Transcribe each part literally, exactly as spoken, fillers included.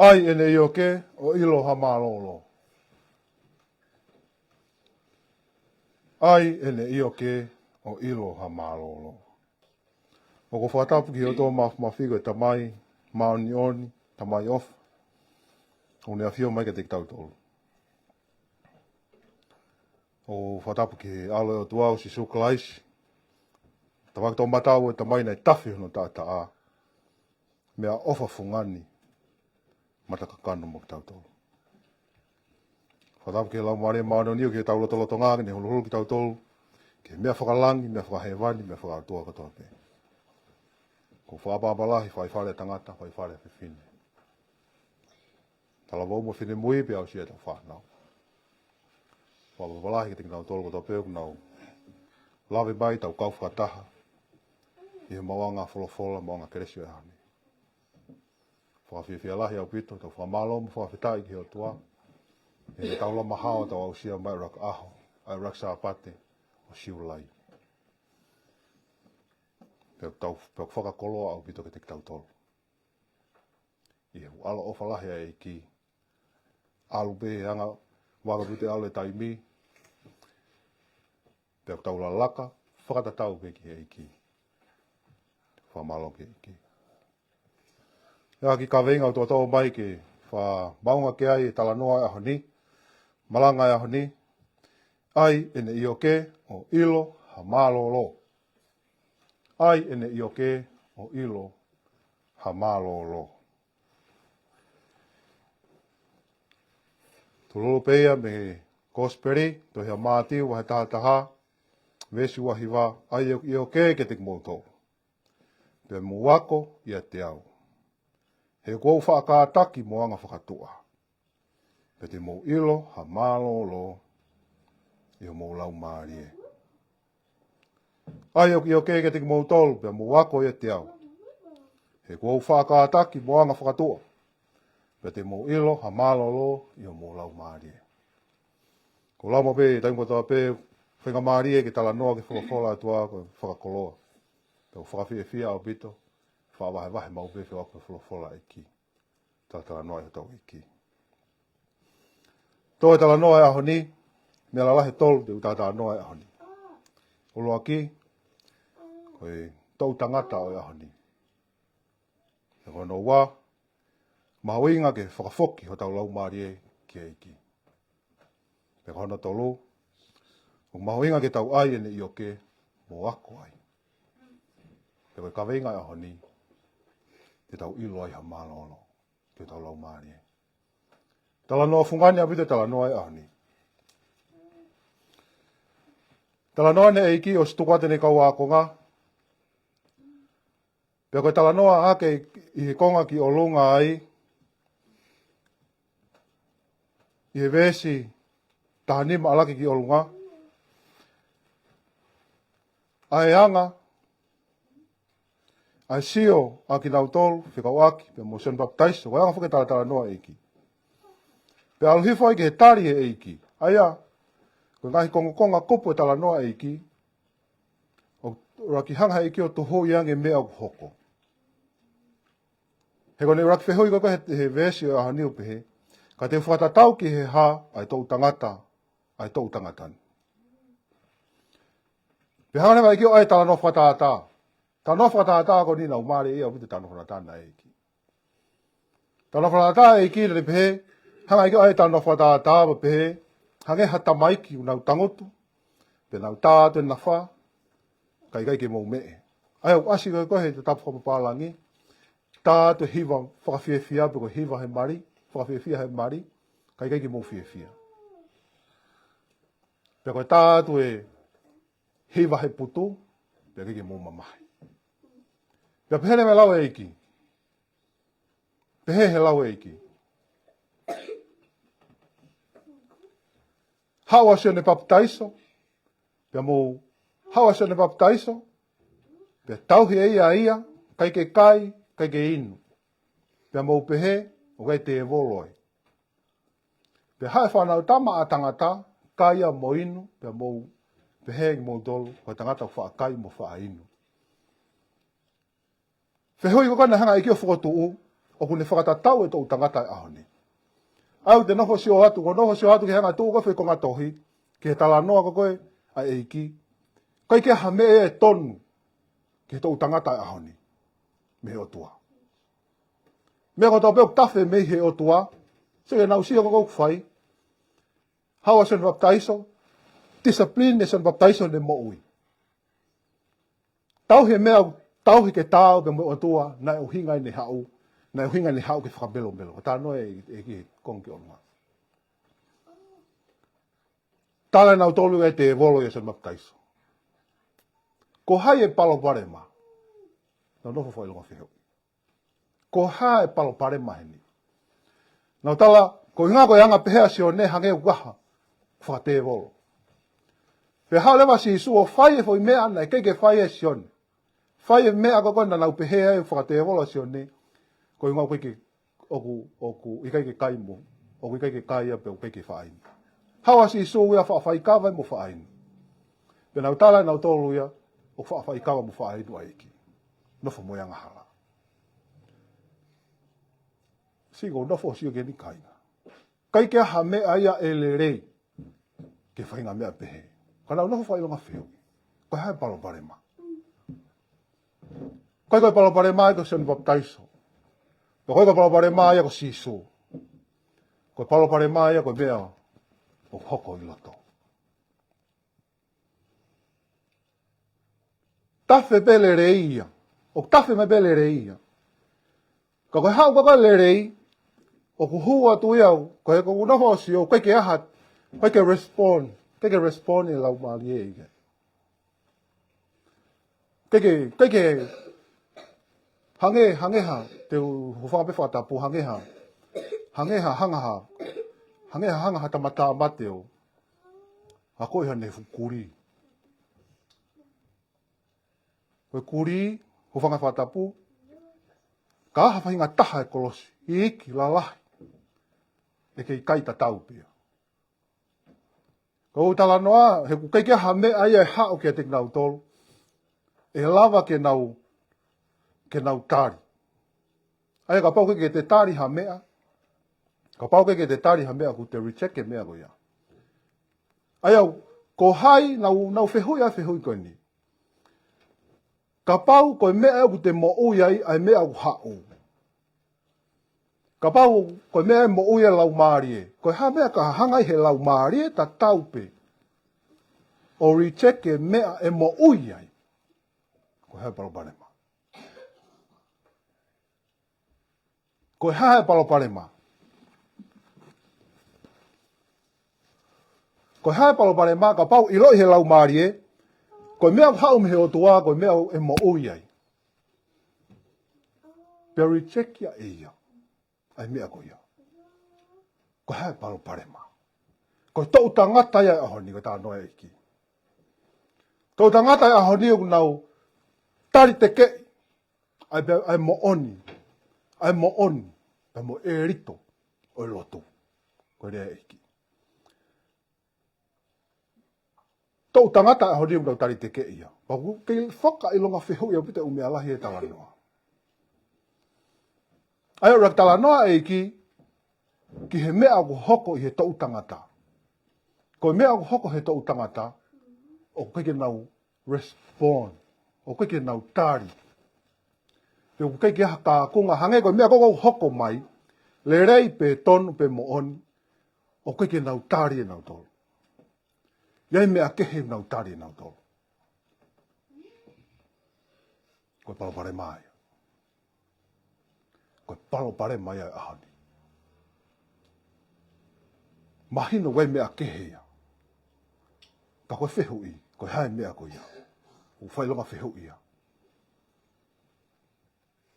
ʻAi ʻene ʻioke ʻo ʻilo ha mālōlō. ʻAi ʻene ʻioke ʻo ʻilo ha mālōlō. ʻOku ou fakatapu ki he ʻOtua Māfimafi, ko e Tamai māʻoniʻoni, Tamai ʻofa, ʻoku ne ʻafio mai kiate kitautolu. ʻOku ou fakatapu ki he ʻAlo ʻo e ʻOtua, ko Sīsū Kalaisi, Tamai toʻomataʻu, ʻa e Tamai naʻe tafe hono taʻataʻa, meʻaʻofa fungani, matakakano mo kitautolu. Fakatapu ki he Laumālie Māʻoniʻoni ʻoku ʻi hotau lotolotonga ke ne huluhulu kitautolu ki he meʻa fakalangi, meʻa fakahēvani, meʻa fakaʻotua kotoa pē. ʻOku ou fakaʻapaʻapa lahi, faifale ʻa tangata, faifale ʻa fefine, talavou mo e finemui, pea aʻusia ʻetau fānau. Fakaʻapaʻapa lahi kiate kinautolu kotoa pē ʻoku nau lave mai, tau kau fakataha ʻi he maʻuʻanga folofola, maʻuʻanga kelesi ʻo e ʻaho ni. Fakafiefia lahi ʻaupito, tau fakamālō mo fakafetaʻi ki he ʻOtua ʻi heʻetau lama hao, tau aʻusia mai ʻa e ʻuluaki ʻaho ʻa e ʻuluaki Sāpate ʻo Siulai. Pea tau, pea fakakoloa ʻaupito kiate kitautolu ʻi he ʻaloʻofa lahi ʻa e ʻEiki. ʻAlu pē he anga, ʻoku ʻalu pē he ʻalu ʻa e taimi, pea tau lalaka fakatatau pē ki he ʻEiki. Fakamālō ki he ʻEiki. ʻA e kiʻi kaveinga ʻoku toʻotoʻo mai ke fakamaʻunga ki ai e talanoa ʻo e ʻaho ni, malanga ʻo e ʻaho ni: ʻAi ʻene ʻioke ʻo ʻilo ha mālōlō. ʻAi ʻene ʻioke ʻo ʻilo ha mālōlō. Tūlulu pē ia mei he Kosipeli tohi ʻa Mātiu vahe taha taha, veesi ua hiva: ʻAi ʻeku ʻioke kiate kimoutolu, pea mou ako ʻiate au, he ʻoku ou faʻa kātaki mo anga fakatuʻa, pea te mou ʻilo ha mālōlō ʻi homou laumālie. ʻAi ʻeku ʻioke kiate kimoutolu, pea mou ako ʻiate au, he ʻoku ou faʻa kātaki mo anga fakatuʻa, pea te mou ʻilo ha mālōlō ʻi homou laumālie. ʻOku ou lau maʻu pē taimi kotoa pē faingamālie ke talanoa ki he folofola ʻa e ʻOtua, ko e fakakoloa. Pea ʻoku ou fakafiefia ʻaupito, fakavahevahe maʻu pē ke u ako e folofola ʻa e ʻEiki, talatalanoa ʻa hotau ʻEiki. Toʻo e talanoa ʻo e ʻaho ni, meʻa lalahi ʻe tolu te u talatalanoa ʻo e ʻaho ni. ʻUluaki, ko e toʻu tangata ʻo e ʻaho ni. Pea ko hono ua, mahuʻinga ke fakafoki hotau laumālie ki he ʻEiki. Pea ko hono tolu, ʻoku mahuʻinga ke tau ʻai ʻene ʻioke mo ako ai. Pea ko e kaveinga ʻo e ʻaho ni, te tau ʻilo ai ha mālōlō ki hotau laumālie. Talanoa fungani ʻaupito e talanoa ʻo e ʻaho ni. Talanoa ʻene ʻEiki ʻosi tuku atu ʻene kau ākonga. Pea ko e talanoa ʻa ē ʻi he konga ki ʻolunga ai, ʻi he veesi taha nima ʻalu ki ʻolunga, ʻa e anga ʻa e sio ʻa kinautolu fekauʻaki pea mo Sione Papitaiso, ko e anga foki e talatalanoa ʻa e ʻEiki. Pea ʻalu hifo ai ki he tali ʻa e ʻEiki. ʻA ia, ko e ngaahi kongokonga kupu e talanoa ʻa e ʻEiki, ʻoku ʻuluaki hanga ʻe he ʻEiki ʻo tuhuʻi ange e meʻa ʻoku hoko. He ko ʻene ʻuluaki fehuʻi ko ē he, he veesi ʻo e ʻaho ni ʻoku pehē: Ka te u fakatatau ki he hā ʻa e toʻu tangata, ʻa e toʻu tangata ni? Pea hanga leva ʻe he ʻEiki ʻo ʻai e talanoa fakatātā. Talanoa fakatātā ko eni naʻe mālie ia ʻaupito, talanoa fakatātā ʻa e ʻEiki. Talanoa fakatātā ʻa e ʻEiki naʻa ne pehē, hanga ʻe he ʻEiki ʻo ʻai e talanoa fakatātā, pea pehē, hangē ha tamaiki ʻoku nau tangutu, pea nau tā atu e nafa, ka ʻikai ke mou meʻe. ʻA ia ʻoku ʻasi ko ē he tatapu fakapapālangi, tā atu e hiva fakafiefia, pe ko e hiva he mali, fakafiefia he mali, ka ʻikai ke mou fiefia. Pea ko e tā atu e hiva he putu, pea ʻikai ke mou mamahi. Pea pehē leva e lau ʻa e ʻEiki. Pehē he lau ʻa e ʻEiki: Haʻu ʻa Sione Papitaiso, pea mou, haʻu ʻa Sione Papitaiso, pea tauhi ʻe ia ʻa ia, ʻikai ke kai, ʻikai ke inu. Pea mou pehē, ʻoku ʻi ai e tēvolo ai. Pea haʻu e Fanautama ʻa Tangata, kai ia mo inu, pea mou pehē kimoutolu, ko e tangata ʻoku faʻa kai mo faʻa inu. Fehuʻi ko ē naʻe hanga ʻe he ʻEiki ʻo fokotuʻu, ʻoku ne fakatatau e toʻu tangata e ʻaho ni. ʻOku te nofo ʻo sio atu, ko e nofo ʻo sio atu ki he anga e tuʻu ko ē foʻi konga tohi, ki he talanoa ko ē ʻa e ʻEiki. ʻIkai ke ʻi ai ha meʻa ʻe tonu ki he toʻu tangata e ʻaho ni mei he ʻOtua. Meʻa kotoa pē ʻoku tafe mei he ʻOtua, sio ki heʻenau sio ko ē ʻoku fai. Haʻu ʻa Sione Papitaiso, discipline ʻe Sione Papitaiso ʻene moʻui. Tauhi e meʻa, tauhi ke taau pea mo e ʻOtua, naʻe ʻuhinga ʻene haʻu, naʻe ʻuhinga ʻene haʻu ke fakamelomelo. Ko e talanoa ē, ē ki he konga ki ʻolunga. Tala ʻe nautolu ʻe he tēvolo ʻia Sione Papitaiso. Ko hai e palopalema? Nau nofo ʻo fakaʻilonga fehuʻi. Ko hai e palopalema heni? Nau tala, ko e ʻuhinga ko e anga pehē ʻa Sione hangē ʻoku ʻaha, fakatēvolo. Pea haʻu leva ʻa Sīsū ʻo fai e foʻi meʻa naʻe ʻikai ke fai ʻe Sione. Fai e meʻa ko ē naʻa nau pehē ai ʻoku fakatēvolo ʻa Sione. Ko e ʻuhinga ʻoku ʻikai ke, ʻoku, ʻoku ʻikai ke kai mo, ʻoku ʻikai ke kai ia pea ʻoku ʻikai ke faʻa inu. Haʻu ʻa Sīsū ia ʻo fakafaikava mo fakainu. Pea nau tala ʻe nautolu ia, ʻoku fakafaikava mo fakainu ʻa e ʻEiki. Nofo mo e angahala. Sio, nofo ʻo sio ki heni kāinga. ʻIkai ke ʻi ai ha meʻa ia ʻe lelei ke faʻahinga meʻa pehē. Ka nau nofo ʻo fakaʻilonga fehuʻi. Ko hai e palopalema? ʻIkai ko e palopalema ia ko Sione Papitaiso. Pea ʻikai ko e palopalema ia ko Sīsū. Ko e palopalema ia ko e meʻa ʻoku hoko ʻi loto. Tafe pē lelei ia. ʻOku tafe mai pē lelei ia. Ka ko e haʻu ko ē ʻa e lelei, ʻoku hū atu ia, ko e ʻoku nofo ʻo sio, ʻikai ke ʻi ai ha, ʻikai ke respond, ʻikai ke respond e laumālie ia. ʻIkai ke, ʻikai ke, hangē, hangē ha, te u hūfanga pē he fakatapu, hangē ha, hangē ha, hanga ha, hangē ha, hanga ha tama tāmate ʻo akoʻi haʻane fuʻu kulī. Ko e kulī, hūfanga he fakatapu, ka ʻaha faʻahinga taha e kolosi, iiki, lalahi, ʻe kei kai tatau pē ia. Ko ʻeku talanoa, he ʻoku ʻikai ke ʻi ai ha meʻa ia ʻe haʻu kiate kinautolu, ʻe lava ke nau, ke nau tali. ʻA ia kapau ʻoku ʻikai ke te tali ha meʻa, kapau ʻoku ʻikai ke te tali ha meʻa ʻoku te reject e meʻa ko ia. ʻA ia, ko hai, nau, nau fehuʻi ʻa e fehuʻi ko eni. Kapau ko e meʻa ʻoku te moʻui ai, ʻa e meʻa ʻoku haʻu. Kapau ko e meʻa ʻe moʻui ai e laumālie. Ko e hā e meʻa ka hanga ai he laumālie tatau pē ʻo reject e meʻa ʻe moʻui ai. Ko e hā e palopalema? Ko e hā e palopalema? Ko e hā e palopalema, kapau ʻiloʻi he laumālie, ko e meʻa ʻoku haʻu mei he ʻOtua, ko e meʻa ʻe moʻui ai. Pea reject ia ʻe ia ʻa e meʻa ko ia. Ko e hā e palopalema? Ko e toʻu tangata ia e ʻaho ni, ko e talanoa e ʻEiki. Toʻu tangata e ʻaho ni ʻoku nau talitekeʻi ʻa e, ʻa e moʻoni, ʻa e moʻoni, pea mo e ʻelito ʻo e lotu. Ko e lea e ʻEiki. Toʻu tangata e ʻaho ni ʻoku nau talitekeʻi ia. Pea ʻoku kei fakaʻilonga fehuʻi ʻaupito e ʻū meʻa lahi e talanoa. ʻA ia ʻoku talanoa e ʻEiki ki he meʻa ʻoku hoko ʻi he toʻu tangata. Ko e meʻa ʻoku hoko he toʻu tangata, ʻoku ʻikai ke nau respond, ʻoku ʻikai ke nau tali. Pea ʻoku ʻikai ke ʻi ai ha kaunga, hangē ko e meʻa ko ē ʻoku hoko mai, lelei pe tonu pe moʻoni, ʻoku ʻikai ke nau tali ʻe nautolu. ʻI ai e meʻa kehe ʻoku nau tali ʻe nautolu. Ko e palopalema ia. Ko e palopalema ia e ʻaho ni. Mahino ʻoku ʻi ai e meʻa kehe ia. Ka ko e fehuʻi, ko e hā e meʻa ko ia? ʻOku fakaʻilonga fehuʻi ia.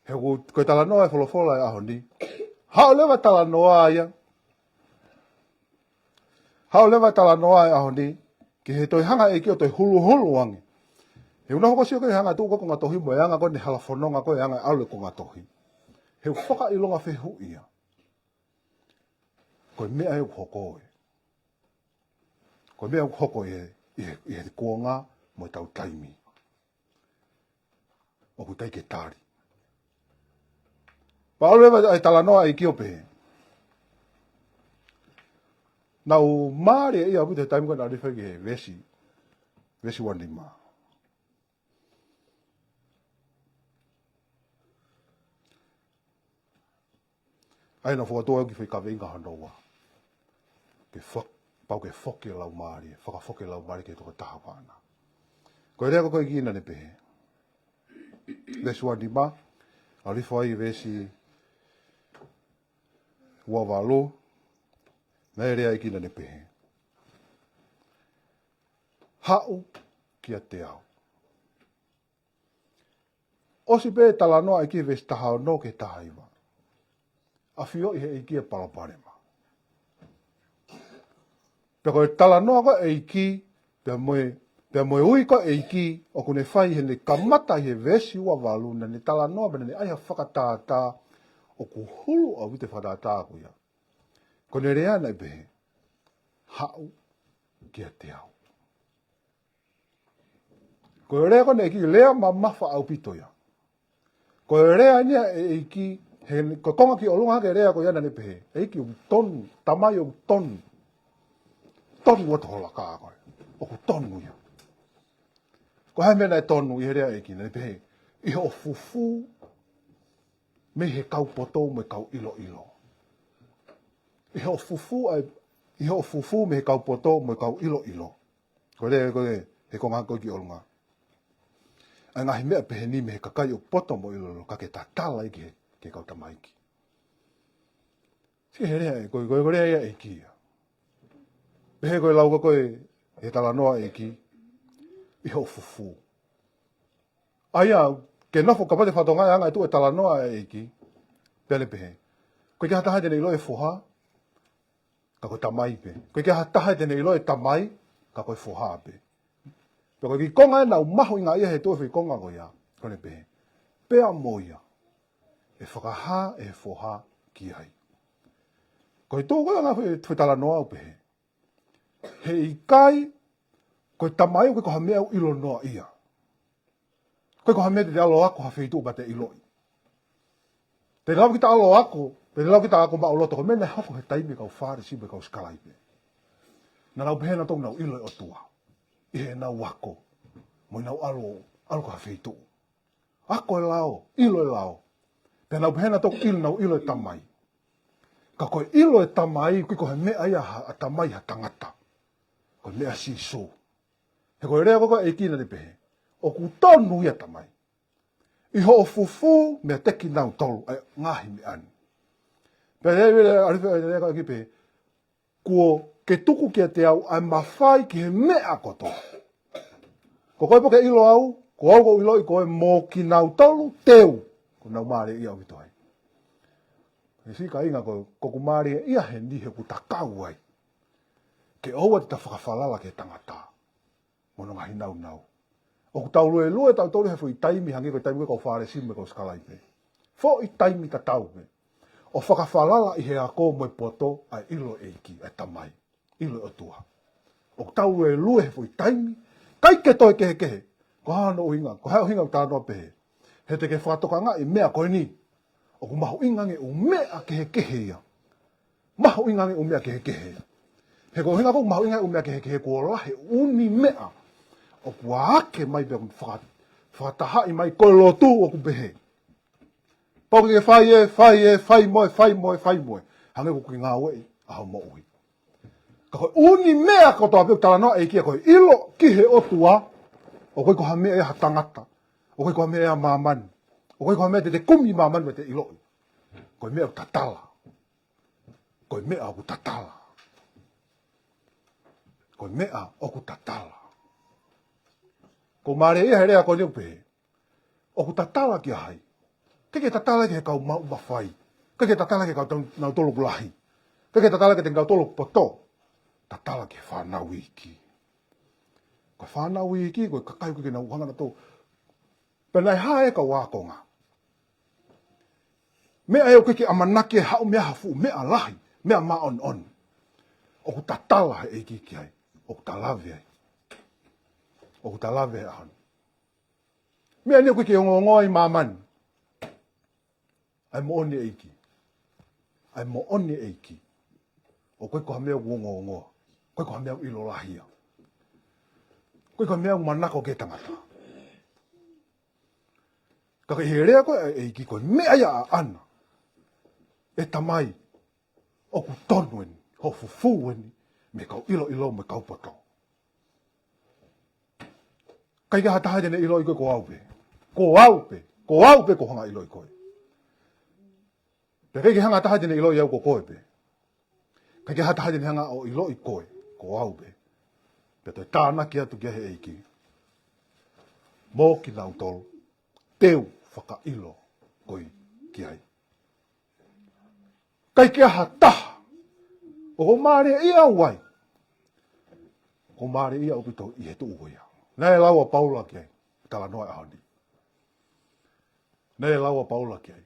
He ʻoku, ko e talanoa e folofola e ʻaho ni. Haʻu leva e talanoa ia. Haʻu leva e talanoa e ʻaho ni. Ki he toe hanga e ʻEiki ʻo toe huluhulu ange. He ʻoku nau hoko sio ki he anga tuʻu ko ē konga tohi mo e anga ko ē ʻene hala fononga ko ē anga e ʻalu e konga tohi. He ʻoku fakaʻilonga fehuʻi ia. Ko e meʻa ē ʻoku hoko ē. Ko e meʻa ʻoku hoko ē, ʻi he, ʻi he kuonga mo e tau taimi. ʻOku ʻikai ke tali. Pea ʻalu leva e talanoa ʻa e ʻEiki ʻo pehē, naʻu mālieʻia ʻaupito he taimi ko ē naʻa ku fai ki he veesi, veesi ua nima. ʻA ia naʻa ku fokotuʻu au ki he foʻi kaveinga hono ua. Ke fo-, pau ke foki e laumālie, fakafoki e laumālie ki he tokotaha ʻoku ʻaʻana. Ko e lea ko ē ʻa e ʻEiki naʻa ne pehē. Veesi ua nima, ʻalu hifo ai veesi ua valu, naʻe lea ʻa e ʻEiki naʻa ne pehē, haʻu kiate au. ʻOsi pē talanoa ʻa e ʻEiki veesi taha ono ki he taha hiva. ʻAfioʻi he ʻEiki e palopalema. Pea ko e talanoa ko ē ʻa e ʻEiki, pea mo e, pea mo e ui ko ē ʻa e ʻEiki, ʻoku ne fai heʻene kamata ʻi he veesi ua valu, naʻa ne talanoa, pea naʻa ne ʻai ha fakatātā, ʻoku hulu ʻaupito e fakatātā ko ia. Ko ʻene lea naʻe pehē, haʻu kiate au. Ko e lea ko ē ʻa e ʻEiki, lea mamafa ʻaupito ia. Ko e lea eni ʻa e ʻEiki, he, ko e konga ki ʻolunga hake lea ko ia naʻa ne pehē, ʻEiki ʻoku tonu, Tamai ʻoku tonu. Tonu atu ho laka ko ē. ʻOku tonu ia. Ko e hā e meʻa naʻe tonu ʻi he lea ʻa e ʻEiki, naʻa ne pehē, ʻi hoʻo fufū mei he kau poto mo e kau ʻiloʻilo. ʻI hoʻo fufū ʻa e, ʻi hoʻo fufū mei he kau poto mo e kau ʻiloʻilo. Ko e lea ko ē he konga ko ē ki ʻolunga. ʻA e ngaahi meʻa pehē ni mei he kakai ʻoku poto mo ʻiloʻilo ka ke tatala ia ki he, ki he kau tamaiki. Sio he lea ē, ko e, ko e, ko e lea ia ʻa e ʻEiki ia. Pehē ko e lau ko ē he talanoa ʻa e ʻEiki, ʻi hoʻo fufū. ʻA ia, ke nofo kapau te fatongia ʻa e anga e tuʻu e talanoa ʻa e ʻEiki. Pea ne pehē, ʻoku ʻikai ha taha te ne ʻilo e foha, ka ko e tamai pē. ʻOku ʻikai ha taha te ne ʻilo e tamai, ka ko e foha pē. Pea ko e kiʻi konga ē naʻu mahuʻingaʻia he tuʻu e foʻi konga ko ia, ko ʻene pehē, pea mo ia ʻe fakahā ʻe he foha ki ai. Ko e tuʻu ko ē ʻa e ngaahi foʻi, foʻi talanoa ʻoku pehē, he ʻikai, ko e tamai ʻoku ʻikai ko ha meʻa ʻoku ʻilo noa ia. ʻOku ʻikai ko ha meʻa te te ʻalu ʻo ako ha feituʻu pea te ʻiloʻi. Te lava kita ʻalu ʻo ako, te lava kita ako maʻuloto, ko e meʻa naʻe hoko he taimi ʻa e kau Fālesi mo e kau sikalaipe. Naʻa nau pehē nautolu ʻoku nau ʻilo e ʻOtua ʻi heʻenau ako, mo ʻenau ʻalu, ʻalu ki ha feituʻu. Ako e lao, ʻilo e lao. Pea nau pehē nautolu ʻoku ʻilo, nau ʻilo e Tamai. Ka ko e ʻilo e Tamai, ʻoku ʻikai ko ha meʻa ia ʻa ha, ʻa e Tamai ha tangata. Ko e meʻa ʻa Sīsū. He ko e lea ko ē ʻa e ʻEiki naʻa ne pehē, ʻoku tonu ia Tamai. ʻI hoʻo fufū meiate kinautolu ʻa e ngaahi meʻa ni. Pea lea, lea, lea, lea, lea, lea, lea, lea, lea, kuo ke tuku kiate au ʻa e mafai ki he meʻa kotoa. Ko koe pē ʻoku ke ʻilo au, ko au ʻoku ou ʻiloʻi koe mo kinautolu teu. Ko ʻenau mālieʻia ʻaupito ai. He sika inga ko, ko ʻeku mālieʻia heni he ʻoku ta kau ai. Ke ʻoua te ta fakafalala ki he tangata mo hono ngaahi naunau. ʻOku tau luelue tautolu he foʻi taimi hangē ko e taimi ko ē ʻa e kau Fālesi mo e kau sikalaipe. Foʻi taimi tatau pē ʻo fakafalala ʻi he ako mo e poto ʻa e ʻilo e ʻEiki, ʻa e Tamai. ʻIlo e ʻOtua. ʻOku tau luelue he foʻi taimi, ʻikai ke toe kehekehe. Ko hono ʻuhinga, ko e hā e ʻuhinga ʻoku talanoa pehē. He te ke fakatokangaʻi e meʻa ko eni. ʻOku mahuʻinga ange ʻū meʻa kehekehe ia. Mahuʻinga ange ʻū meʻa kehekehe. He ko e ʻuhinga ko ē ʻoku mahuʻinga ange ʻū meʻa kehekehe kuo lahi e ʻū meʻa ʻoku ake mai pea faka-, fakatahaʻi mai ko e lotu ʻoku pehē. Pau ke fai ē, fai ē, fai mo ē, fai mo ē, fai mo ē. Hangē ʻoku ke ngāueʻi ʻa hoʻo moʻui. Ka ko e ʻū meʻa kotoa pē ʻoku talanoa ʻa e ʻEiki ia ko e ʻilo ki he ʻOtua, ʻoku ʻikai ko ha meʻa ia ʻa ha tangata. ʻOku ʻikai ko ha meʻa ia ʻa māmani. ʻOku ʻikai ko ha meʻa te te kumi māmani mo te ʻiloʻi. Ko e meʻa ʻoku tatala. Ko e meʻa ʻoku tatala. Ko e meʻa ʻoku tatala. Ko e mālie ia he lea ko eni ʻoku pehē, ʻoku tatala kia hai? ʻIkai ke tatala ki he kau maʻu mafai. ʻIkai ke tatala ki he kau tau-, nautolu ʻoku lahi. ʻIkai ke tatala ki he kau nautolu ʻoku poto. Tatala ki he fānau iiki. Ko e fānau iiki, ko e kakai ʻoku ʻikai ke nau hanga nautolu. Pea naʻe hā e kau ākonga. Meʻa ē ʻoku ʻikai ke ʻamanaki ʻe haʻu mei ai ha fuʻu meʻa lahi, meʻa māʻoniʻoni. ʻOku tatala he ʻEiki ki ai, ʻoku ta lave ai. ʻOku ta lave he ʻaho ni. Meʻa ni ʻoku ʻikai ke ongoongoa ʻi māmani. ʻA e moʻoni ʻEiki. ʻA e moʻoni ʻEiki. ʻOku ʻikai ko ha meʻa ʻoku ongoongoa. ʻIkai ko ha meʻa ʻoku ʻilo lahi ia. ʻIkai ko ha meʻa ʻoku manako ki ai e tangata. Ka ko e lea ko ē ʻa e ʻEiki ko e meʻa ia ʻaʻana. ʻE Tamai, ʻoku tonu eni, hoʻo fufū eni, mei he kau ʻiloʻilo mo e kau poto. ʻIkai ke ʻi ai ha taha ia te ne ʻiloʻi koe, ko au pē. Ko au pē. Ko au pē ʻoku ou hanga ʻo ʻiloʻi koe. Pea ʻikai ke ʻi ai ha taha ia te ne ʻiloʻi au, ko koe pē. ʻIkai ke ʻi ai ha taha ia te ne hanga ʻo ʻiloʻi koe, ko au pē. Pea toe tānaki atu ki ai ʻe he ʻEiki. Mo kinautolu te u fakaʻilo koe ki ai. ʻIkai ke ʻi ai ha taha ʻoku ou mālieʻia au ai. ʻOku ou mālieʻia ʻaupito ʻi he tuʻu ko ia. Naʻe lau ʻa Paula ki ai, talanoa ʻaho ni. Naʻe lau ʻa Paula ki ai,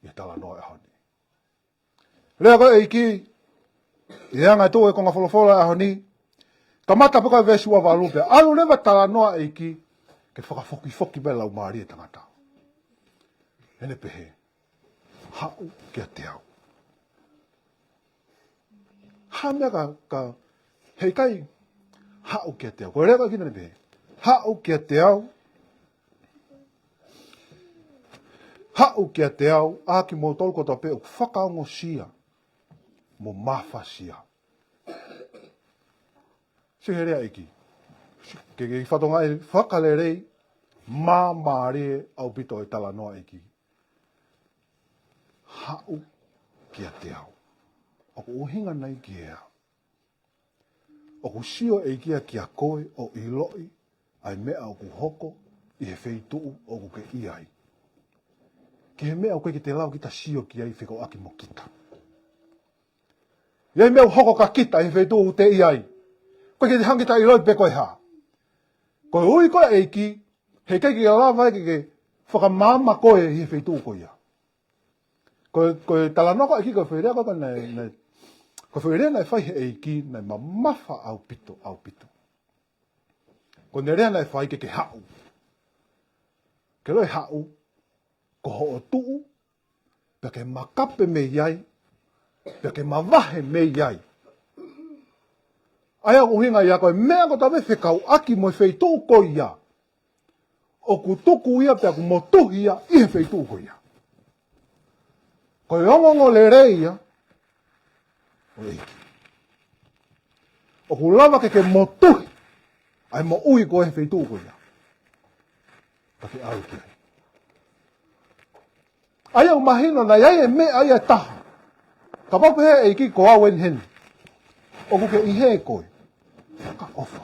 ʻi he talanoa ʻaho ni. Lea ko ē ʻEiki, ʻi he anga e tuʻu e konga folofola ʻaho ni, kamata pē ko e veesi ua valu pea ʻalu leva talanoa ʻEiki, ke fakafokifoki pē laumālie tangata. ʻEne pehē, haʻu kiate au. Ha meʻa ka, ka, heʻikai, haʻu kiate au. Ko e lea ko ē ʻEiki naʻa ne pehē, haʻu kiate au. Haʻu kiate au, ʻa kimoutolu kotoa pē ʻoku fakaongosia mo mafasia. Sio he lea ʻEiki. Ke, ke fatongia e fakalelei, māmālie ʻaupito e talanoa ʻEiki. Haʻu kiate au. ʻOku ʻuhinga nai ki he ʻa. ʻOku sio ʻEiki ia kia koe ʻo ʻiloʻi ʻa e meʻa ʻoku hoko ʻi he feituʻu ʻoku ke ʻi ai. Ki he meʻa ʻoku ʻikai ke te lava kita sio ki ai fekauʻaki mo kita. ʻI ai meʻa ʻoku hoko kia kita ʻi he feituʻu ʻoku te ʻi ai. ʻOku ʻikai ke te hanga kita ʻiloʻi pe ko e hā. Ko e ui ko ē ʻEiki, heʻikai ke lava ke, ke fakamaama koe ʻi he feituʻu ko ia. Ko, ko e talanoa ko ē ʻEiki, ko e foʻi lea ko ē naʻe, naʻe, ko e foʻi lea naʻe fai he ʻEiki, naʻe mamafa ʻaupito, ʻaupito. Ko ʻene lea naʻe fai ke ke haʻu. Ke lava e haʻu, ko hoʻo tuʻu, pea ke makape mei ai, pea ke mavahe mei ai. ʻA ia ʻoku ʻuhinga ia ko e meʻa kotoa pē fekauʻaki mo e feituʻu ko ia. ʻOku tuku ia pea ʻoku motuhi ia ʻi he feituʻu ko ia. Ko e ongoongo lelei ia ʻo e ʻEiki. ʻOku lava ke ke motuhi ʻa e moʻui ko ē he feituʻu ko ia. Ka ke ʻalu ki ai. ʻA ia ʻoku mahino naʻe ʻi ai e meʻa ia ʻe taha. Kapau pehē ʻEiki ko au eni heni. ʻOku ke ʻi hē koe. Fakaʻofa.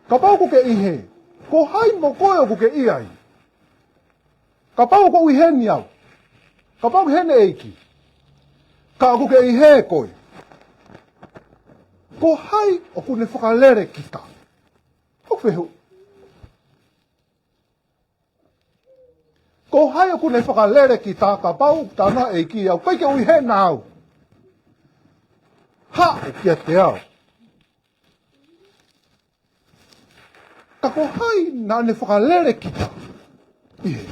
Kapau ʻoku ke ʻi hē. Ko hai mo koe ʻoku ke ʻi ai. Kapau ʻoku ou ʻi heni au. Kapau ʻoku ʻi heni ʻEiki. Ka ʻoku ke ʻi hē koe. Ko hai ʻoku ne fakalele kita. ʻOku fehuʻi. Ko hai ʻoku ne fakalele kita kapau talanoa ʻEiki au. ʻIkai ke u ʻi hē naʻa au. Haʻu kiate au. Ka ko hai naʻa ne fakalele kita. ʻI hē.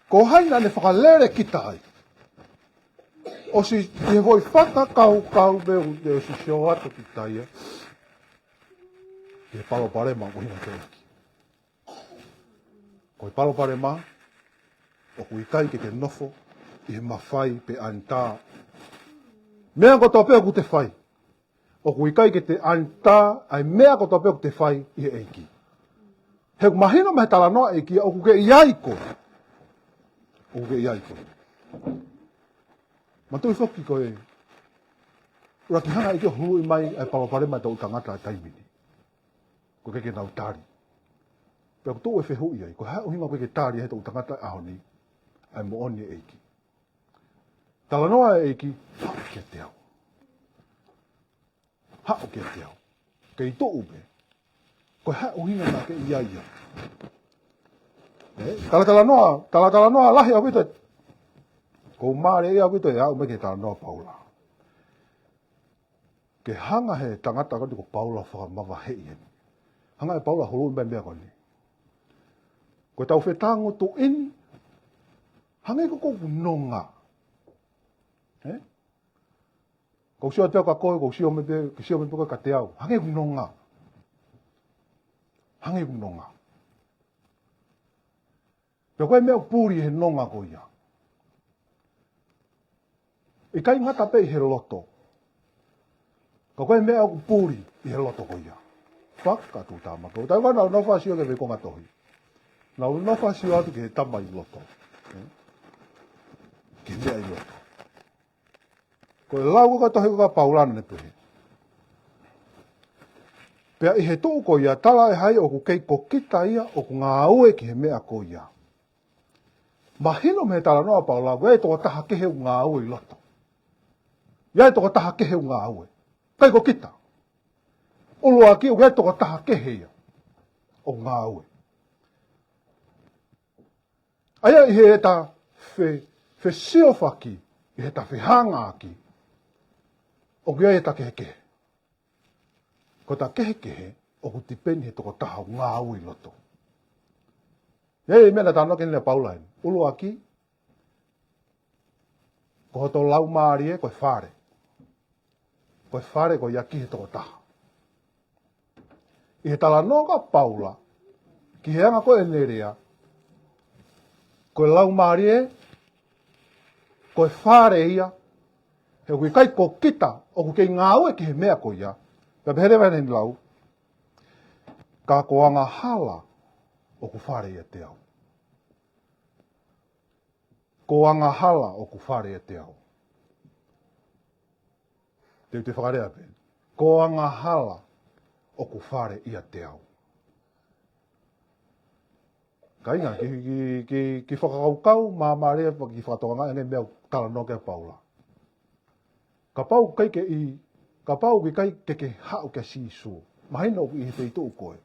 Ko hai naʻa ne fakalele kita ai. ʻOsi ʻi he foʻi fakakaukau pē ʻoku te ʻosi sio atu kita ia. Ki he palopalema ʻoku ʻuhinga ki ai ʻEiki. Ko e palopalema, ʻoku ʻikai ke te nofo, ʻi he mafai pe ʻanitā. Meʻa kotoa pē ʻoku te fai. ʻOku ʻikai ke te ʻanitā, ʻa e meʻa kotoa pē ʻoku te fai ʻi he ʻEiki. He ʻoku mahino mei he talanoa ʻEiki, ʻoku ke ʻi ai koe. ʻOku ke ʻi ai koe. Manatuʻi foki ko e. ʻUluaki hanga ʻEiki ʻo huluʻi mai ʻa e palopalema ʻa e toʻu tangata ʻa e taimi ni. ʻOku ʻikai ke nau tali. Pea ʻoku tuʻu e fehuʻi ai, ko e hā e ʻuhinga ʻoku ʻikai ke tali ʻe he toʻu tangata ʻaho ni, ʻa e moʻoni ʻEiki. Talanoa ʻEiki, haʻu kiate au. Haʻu kiate au. Kei tuʻu pē. Ko e hā e ʻuhinga naʻa ke ʻi ai ia. ʻE, talatalanoa, talatalanoa lahi ʻaupito. ʻOku ou mālieʻia ʻaupito ʻe aʻu mai ki he talanoa Paula. Ke hanga he tangata ko eni ko Paula ʻo fakamavaheʻi eni. Hanga ʻe Paula ʻo huluʻi mai e meʻa ko eni. Ko ʻetau fetāngutuʻi ni, hangē ko ʻeku nonga. Ē? Ko u sio atu pē kia koe, ko u sio mai pē, ke sio mai pē koe kiate au. Hangē ʻeku nonga. Hangē ʻeku nonga. Pea ko e meʻa ʻoku puli he nonga ko ia. ʻIkai ngata pē ʻi he loto. Ka ko e meʻa ʻoku puli ʻi he loto ko ia. Fakatuʻutāmaki. Ko e taimi naʻa nau fakasio ki he konga tohi. Naʻa nau fakasio atu ki he tama ʻi loto. Ē? Ki he meʻa ʻi loto. Ko e lau ko ē ʻa e tohi ko ē ʻa Paula naʻe pehē. Pea ʻi he tuʻu ko ia, tala ʻe hai ʻoku kei ko kita ia ʻoku ngāue ki he meʻa ko ia. Mahino mei he talanoa ʻa Paula, ʻoku ʻi ai e tokotaha kehe ʻoku ngāue ʻi loto. ʻI ai e tokotaha kehe ʻoku ngāue. ʻIkai ko kita. ʻUluaki ʻoku ʻi ai e tokotaha kehe ia ʻoku ngāue. ʻA ia ʻi heʻeta fe-, fesiofaki, ʻi heʻeta fehangahangai, ʻoku ʻi ai ʻeta kehekehe. Ko ʻeta kehekehe, ʻoku tipeni he tokotaha ʻoku ngāue ʻi loto. ʻI ai e meʻa naʻe talanoa ki ai ʻa Paula eni. ʻUluaki, ko hoto laumālie, ko e fale. Ko e fale ko ia ki he tokotaha. ʻI he talanoa ko ē ʻa Paula, ki he anga ko ē ʻene lea, ko e laumālie, ko e fale ia, he ʻoku ʻikai ko kita, ʻoku kei ngāue ki he meʻa ko ia, pea pehē leva ʻene lau, ka ko e angahala ʻoku fale ʻiate au. Ko e angahala ʻoku fale ʻiate au. Te u toe fakalea pē. Ko e angahala ʻoku fale ʻiate au. Kāinga, kiʻi, kiʻi, kiʻi, kiʻi fakakaukau māmālie, kiʻi fakatokangaʻi ange e meʻa ʻoku talanoa ki ai ʻa Paula. Kapau ʻoku ʻikai ke ʻi, kapau ʻoku ʻikai ke ke haʻu kia Sīsū. Mahino ʻoku ʻi he feituʻu ko ē.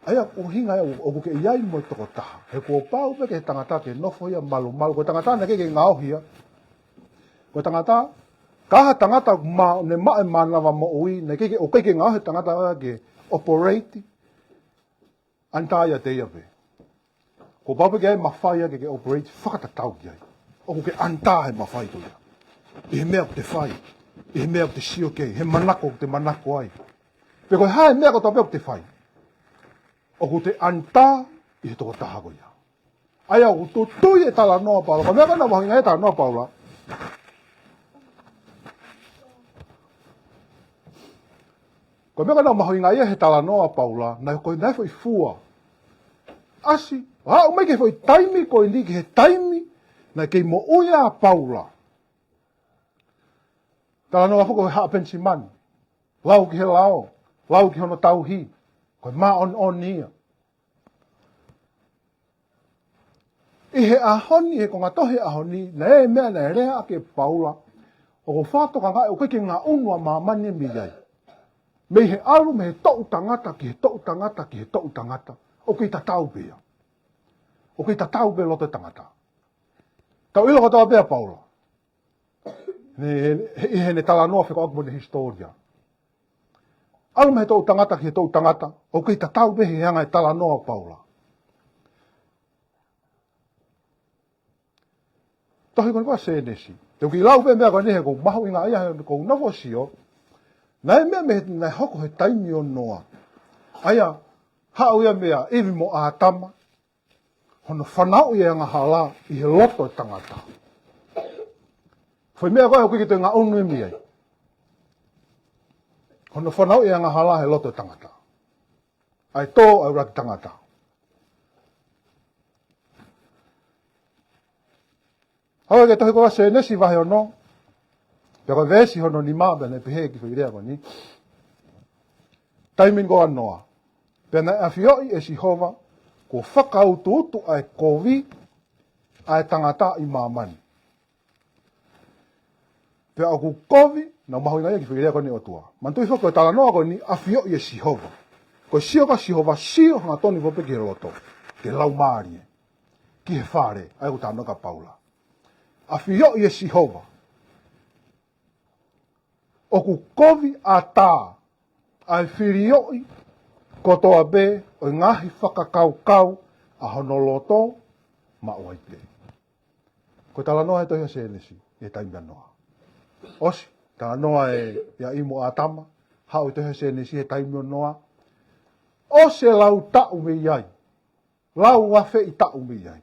ʻA ia ʻuhinga ia ʻoku ke ʻi ai mo e tokotaha. He kuo pau pē ki he tangata ke nofo ia malumalu. Ko e tangata naʻe ʻikai ke ngaohi ia. Ko e tangata, ka ha tangata ma-, ne maʻu e mānava moʻui, naʻe ʻikai ke, ʻoku ʻikai ke ngaohi e tangata ke operate. ʻAnitā ʻiate ia pē. Kuo pau pē ke ʻi ai e mafai ia ke ke operate fakatatau ki ai. ʻOku ke ʻanitā he mafai ko ia. ʻI he meʻa ʻoku te fai. ʻI he meʻa ʻoku te sio ki ai. He manako ʻoku te manako ai. Pe ko e hā e meʻa kotoa pē ʻoku te fai. ʻOku te ʻanitā ʻi he tokotaha ko ia. ʻA ia ʻoku tuʻu ʻi he talanoa ʻa Paula. Ko e meʻa ko ē naʻe mahuʻingaʻia he talanoa ʻa Paula. Ko e meʻa ko ē naʻe mahuʻingaʻia he talanoa ʻa Paula, naʻe ko e naʻe foʻi fua. ʻAsi, aʻu mai ki he foʻi taimi ko eni ki he taimi, naʻe kei moʻui ai ʻa Paula. Talanoa foki ko e haʻa Penisimani. Lau ki he lao, lau ki hono tauhi, ko e māʻoniʻoni ia. ʻI he ʻaho ni, he konga tohi ʻaho ni, naʻe ʻi ai e meʻa naʻe lea ʻaki ʻe Paula, ʻoku fakatokangaʻi ʻoku ʻikai ke ngaʻunu ʻa māmani mei ai. Mei he ʻalu, mei he toʻu tangata, ki he toʻu tangata, ki he toʻu tangata. ʻOku kei tatau pē ia. ʻOku kei tatau pē loto e tangata. Tau ʻilo kotoa pē ʻa Paula. He, he, he, heʻene talanoa fekauʻaki mo ʻene hisitōlia. ʻAlu mei he toʻu tangata ki he toʻu tangata, ʻoku kei tatau pē he anga e talanoa ʻa Paula. Tohi ko eni ko Sēnesi. Te u kiʻi lau pē meʻa ko eni he ʻoku mahuʻinga ia he ʻoku ou nofo ʻo sio. Naʻe meʻa mei he, naʻe hoko he taimi ʻo Noa. ʻA ia, haʻu ia meia ʻIvi mo ʻĀtama. Hono fanauʻi e angahala ʻi he loto e tangata. Foʻi meʻa ko ē ʻoku ʻikai ke toe ngaʻunu ia mei ai. Hono fanauʻi e angahala he loto e tangata. ʻA e tō ʻa e ʻuluaki tangata. Haʻu ki he tohi ko ē Sēnesi vahe ono. Pea ko e veesi hono nima pea naʻe pehē ki he foʻi lea ko eni. Taimi ko ē ʻa Noa. Pea naʻe ʻafioʻi ʻe Sihova, kuo fakautuutu ʻa e kovi ʻa e tangata ʻi māmani. Pea ʻoku kovi, naʻe mahuʻinga ia ki he foʻi lea ko eni ʻOtua. Manatuʻi foki ko e talanoa ko eni ʻafioʻi ʻe Sihova. Ko e sio ko ē ʻa Sihova, sio hangatonu foki pē ki he loto. Ki he laumālie. Ki he fale, ʻa ia ʻoku talanoa ki ai ʻa Paula. ʻAfioʻi ʻe Sihova. ʻOku kovi ʻatā ʻa e filioʻi kotoa pē ʻo e ngaahi fakakaukau ʻa hono loto maʻu ai pē. Ko e talanoa he tohi ʻa Sēnesi, he taimi ʻa Noa. ʻOsi, talanoa ʻa e, ʻa ʻIvi mo ʻĀtama, haʻu he tohi ʻa Sēnesi he taimi ʻo Noa. ʻOsi e lau taʻu mei ai. Lau afeʻi taʻu mei ai.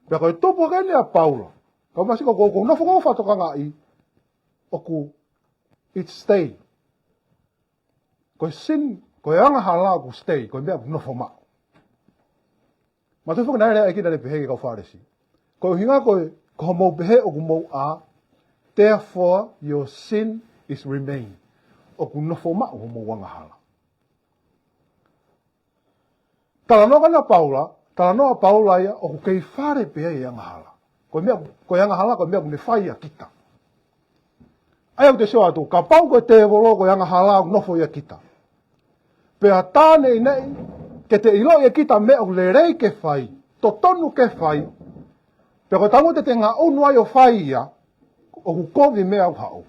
Pea ko e tupu hake eni ʻa Paula. Ka masi ko, ko, ko nofo ko fakatokangaʻi, ʻoku it stay. Ko e sin, ko e angahala ʻoku stay, ko e meʻa ʻoku nofo maʻu. Mātuʻaki naʻe lea ʻEiki naʻe pehē ki he kau Fālesi. Ko e ʻuhinga ko e, ko hoʻomou pehē ʻoku mou ʻā, therefore your sin is remain. ʻOku nofo maʻu hoʻomou angahala. Talanoa ko ena ʻa Paula, talanoa ʻa Paula ia ʻoku kei fale pē ai e angahala. Ko e meʻa, ko e angahala, ko e meʻa ʻoku ne fai ʻa kita. ʻA ia ʻoku te sio atu, kapau ko e tēvolo ko e angahala ʻoku nofo ʻia kita. Pea tā neʻineʻi, ke te ʻiloʻi ʻe kita meʻa ʻoku lelei ke fai, totonu ke fai, pea ko e taimi te te ngaʻunu ai ʻo fai ia, ʻoku kovi meʻa ʻoku haʻu.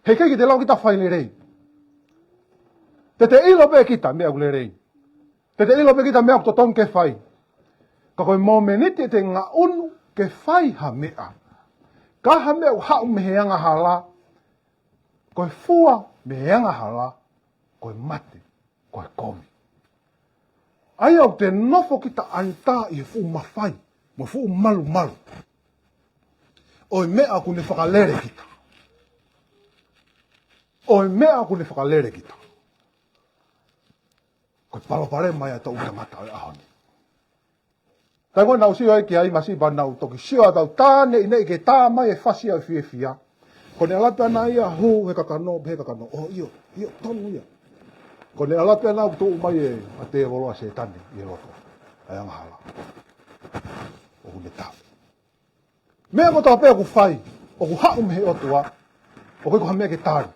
Heʻikai ke te lava kita fai lelei. Te te ʻilo pē kita meʻa ʻoku lelei. Te te ʻilo pē kita meʻa ʻoku totonu ke fai. Ka ko e momeniti te te ngaʻunu ke fai ha meʻa, ka ha meʻa ʻoku haʻu mei he angahala, ko e fua mei he angahala, ko e mate, ko e kovi. ʻA ia ʻoku te nofo kita ʻaitā ʻi he fuʻu mafai, mo e fuʻu malumalu ʻo e meʻa ʻoku ne fakalele kita. ʻO e meʻa ʻoku ne fakalele kita. Ko e palopalema ia ʻa e toʻutangata ʻo e ʻaho ni. Taimi ko ē naʻa ku sio ai ki ai masi pea naʻa ku toki sio atu, tā neʻineʻi ke tā mai e fasi ʻa e fiefia. Ko ʻene ʻalu pē ʻana ia hū he kakano, he kakano. ʻŌ, ʻio, ʻio, tonu ia. Ko ʻene ʻalu pē ʻana ʻoku tuʻu mai e, ʻa e tēvolo, ʻa Sētane ʻi he loto. ʻA e angahala. ʻOku ne tau. Meʻa kotoa pē ʻoku fai, ʻoku haʻu mei he ʻOtua, ʻoku ʻikai ko ha meʻa ke tali.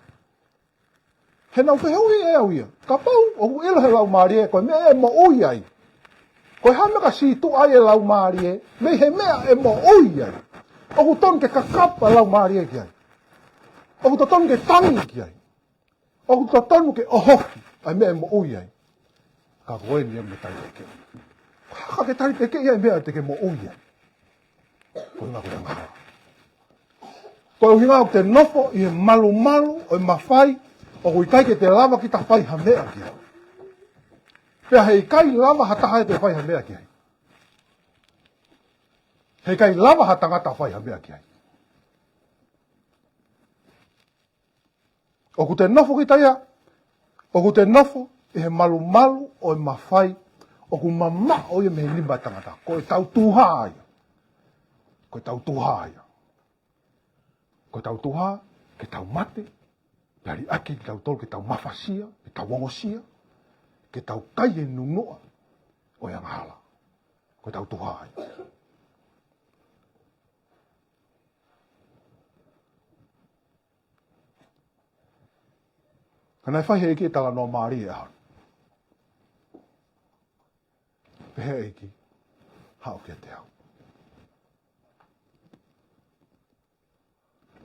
He naʻa ku fehuʻi ʻe au ia. Kapau ʻoku ʻilo he laumālie, ko e meʻa ʻe moʻui ai. Ko e hā e meʻa ka sītuʻa ai e laumālie, mei he meʻa ʻe moʻui ai. ʻOku tonu ke kakapa e laumālie ki ai. ʻOku totonu ke tangi ki ai. ʻOku totonu ke ʻohofi ʻa e meʻa ʻe moʻui ai. Ka ko eni ia mei he tali pekeʻi. Ka ke tali pekeʻi ʻa e meʻa te ke moʻui ai. Ko e ʻuhinga ko e angahala. Ko e ʻuhinga ʻoku te nofo ʻi he malumalu ʻo e mafai, ʻoku ʻikai ke te lava kita fai ha meʻa ki ai. Pea heʻikai lava ha taha ia te fai ha meʻa ki ai. Heʻikai lava ha tangata fai ha meʻa ki ai. ʻOku te nofo kita ia, ʻoku te nofo ʻi he malumalu ʻo e mafai, ʻoku mamaʻo ia mei he nima ʻo e tangata. Ko ʻetau tuha ia. Ko ʻetau tuha ia. Ko ʻetau tuha, ke tau mate, pea liʻaki kitautolu ke tau mafasia, ke tau ongosia, ke tau kai e nunuʻa ʻo e angahala. Ko ʻetau tuha ia. Ka naʻe fai he ʻEiki e talanoa mālie ʻaho ni. Pehē ʻEiki, haʻu kiate au.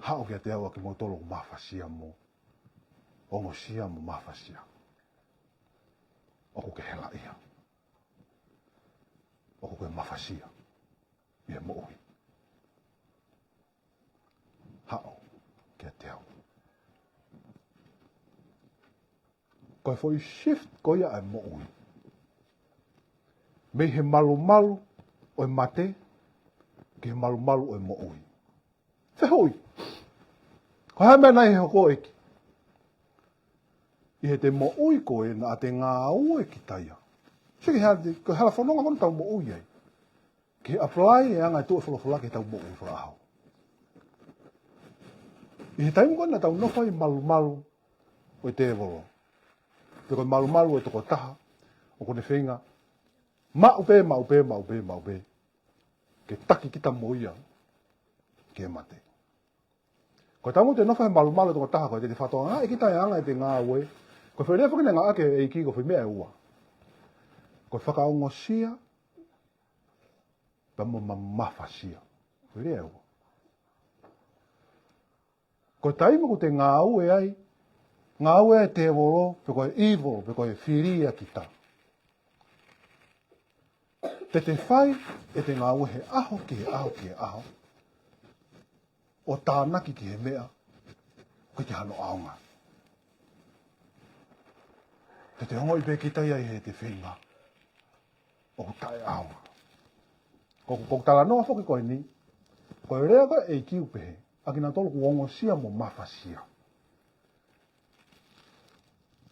Haʻu kiate au ʻa kimoutolu ʻoku mafasia mo ongosia mo mafasia. ʻOku ke helaʻia. ʻOku ke mafasia ʻi he moʻui. Haʻu kiate au. Ko e foʻi shift ko ia ʻa e moʻui. Mei he malumalu ʻo e mate, ki he malumalu ʻo e moʻui. Fehuʻi. Ko e hā e meʻa naʻe hoko ʻEiki? ʻI heʻete moʻui ko ē naʻa te ngāue kita ia. Sio ki he hala, ko e hala fononga ko ē naʻa tau moʻui ai. Ke apply e anga e tuʻu ʻa e folofola ki heʻetau moʻui fakaʻaho. ʻI he taimi ko ē naʻa tau nofo ai malumalu ʻo e tēvolo. Pe ko e malumalu ʻo e tokotaha, ʻoku ne feinga. Maʻu pē, maʻu pē, maʻu pē, maʻu pē. Ke taki kita mo ia, ke mate. Ko e taimi ʻoku te nofo he malumalu ʻo e tokotaha ko ē, te te fakatokangaʻi kita e anga ʻete ngāue. Ko e foʻi lea foki naʻe ngāueʻaki ʻe he ʻEiki ko e foʻi meʻa ʻe ua. Ko e fakaongosia, pea mo ma-, mafasia. Ko e lea ʻe ua. Ko e taimi ʻoku te ngāue ai, ngāue ai e tēvolo, pe ko e evil, pe ko e fili ʻa kita, te te fai ʻete ngāue he ʻaho ki he ʻaho ki he ʻaho, ʻo tānaki ki he meʻa ʻoku ʻikai ke ʻi ai hano ʻaonga. Te te ongoʻi pē kita ia ʻi heʻete feinga ʻoku taʻeʻaonga. Ko, ko e talanoa foki ko eni, ko e lea ko ē ʻa e ʻEiki ʻoku pehē, ʻa kinautolu ʻoku ongosia mo mafasia.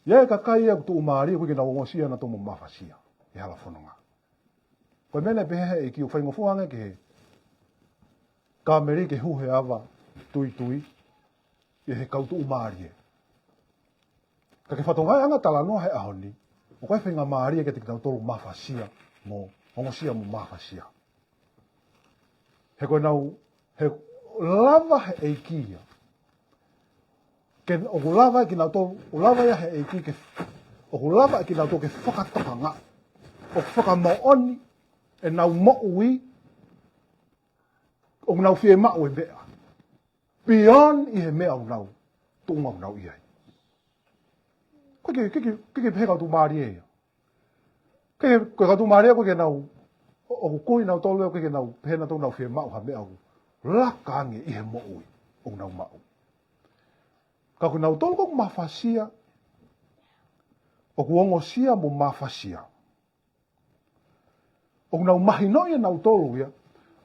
ʻI ai e kakai ia ʻoku tuʻumālie ʻoku ʻikai ke nau ongosia nautolu mo mafasia ʻi he hala fononga. Ko e meʻa naʻe pehē ʻe he ʻEiki, ʻoku faingofua ange ki he kāmeli ke hū he ava tuitui ʻi he kau tuʻumālie. Ka ki he fatongia ʻa e talanoa he ʻaho ni, ʻoku ʻi ai e faingamālie kiate kinautolu ʻoku mafasia mo ongosia mo mafasia. He ko ʻenau, he lava he ʻEiki ia. Ke ʻoku lava kinautolu, ʻoku lava ia he ʻEiki ke, ʻoku lava kinautolu ke fakatokangaʻi, ʻo fakamoʻoni ʻenau moʻui, ʻoku nau fiemaʻu e meʻa beyond ʻi he meʻa ʻoku nau, tuʻunga ʻoku nau ʻi ai. Ko e ke, ke, ke, ke, ke pehē kau tuʻumālie ia. Ke, ko e kau tuʻumālie ʻoku ʻikai ke nau, ʻo, ʻoku kui nautolu ʻoku ʻikai ke nau, pehē nautolu ʻoku nau fiemaʻu ha meʻa ʻoku laka ange ʻi he moʻui ʻoku nau maʻu. Ka ko kinautolu ʻoku mafasia, ʻoku ongosia mo mafasia, ʻoku nau mahinoʻi ʻe nautolu ia,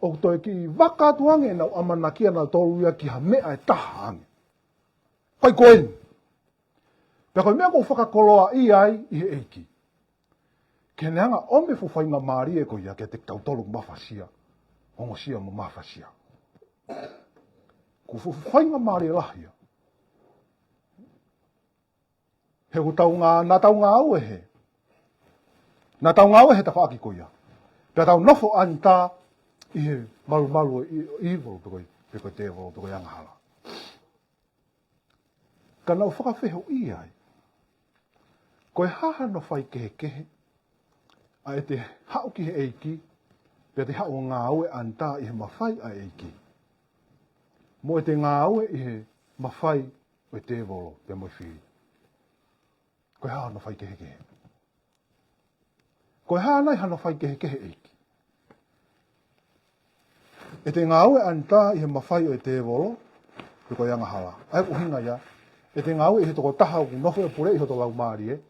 ʻoku toe kiʻi vaka atu ange ʻenau ʻamanaki ʻanautolu ia ki ha meʻa ʻe taha ange. Ko e ko eni. Pea ko e meʻa ʻoku fakakoloaʻia ai ʻi he ʻEiki. Ke ne hanga ʻo ʻomi e fuʻu faingamālie ko ia kiate kitautolu ʻoku mafasia, ongosia mo mafasia. Ko e fuʻu faingamālie lahi ia. He ʻoku tau ngā-, naʻa tau ngāue he. Naʻa tau ngāue he tafaʻaki ko ia. Pea tau nofo under ʻi he malumalu ʻo e evil pe ko e, pe ko e tēvolo, pe ko e angahala. Ka naʻa ku fakafehuʻia ai, ko e hā hano faikehekehe ʻa ʻete haʻu ki he ʻEiki, pea te haʻu ʻo ngāue under ʻi he mafai ʻa e ʻEiki, mo ʻete ngāue ʻi he mafai ʻo e tēvolo, pea mo e fili? Ko e hā hano faikehekehe? Ko e hā nai hano faikehekehe, ʻEiki? ʻEte ngāue under ʻi he mafai ʻo e tēvolo, pe ko e angahala. ʻA ia ko e ʻuhinga ia, ʻete ngāue ʻi he tokotaha ʻoku nofo ʻo puleʻi hoto laumālie.